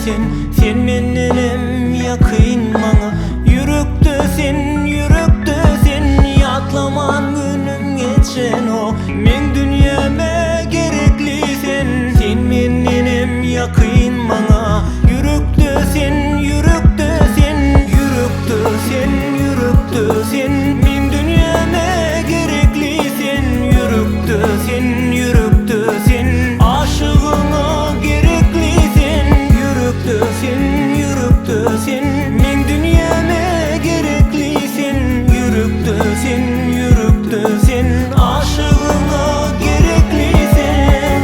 sen Sen mendenem ýakyn maňa Ýürekde sen, ýürekde sen Ýatlaman günüm geçenok Meň dünýäme gerekli sen Sen mendenem ýakyn maňa Ýürekde sen, ýürekde sen Ýürekde sen, ýürekde sen Meň dünýäme gerekli sen Ýürekde sen, ýürekde sen Aşygyňa gerekli sen Ýürekde sen, ýürekde sen Meň dünýäme gerekli sen Ýürekde sen, ýürekde sen Aşygyňa gerekli sen.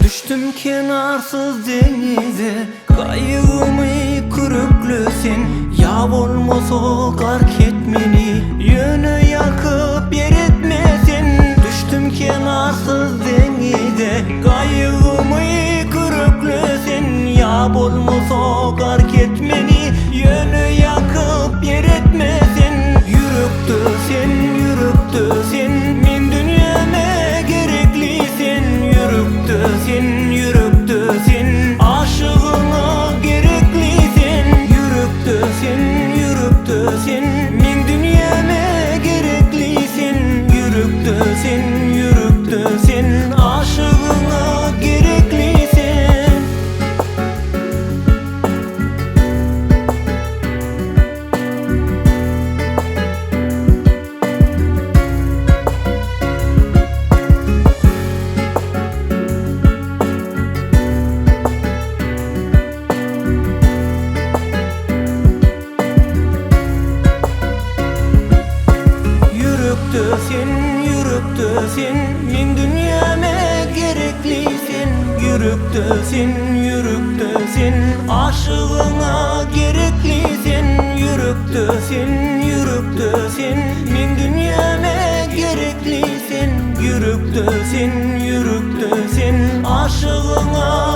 Düşdüm kenarsyz deňize, Gaýygymy kürekle sen, Ýa bolmasa gark et meni, Ýöne ýakyp eretme sen. Düşdüm kenarsyz deňize, Gaýygymy kürekle sen, Ýa bolmasa gark et meni, Ýöne ýakyp eretme sen. Ýürekde sen, ýürekde sen, Meň dünýäme gerekli sen. Ýürekde sen, ýürekde sen, Aşygyňa gerekli sen. Ýürekde sen, ýürekde sen, Meň dünýäme gerekli sen. Ýürekde sen, ýürekde sen, Aşygyňa gerekli sen. Ýürekde sen, ýürekde sen, Meň dünýäme gerekli sen. Ýürekde sen, ýürekde sen, Aşygyňa gerekli sen. Ýürekde sen, ýürekde sen, Meň dünýäme gerekli sen. Ýürekde sen, ýürekde sen, Aşygyňa.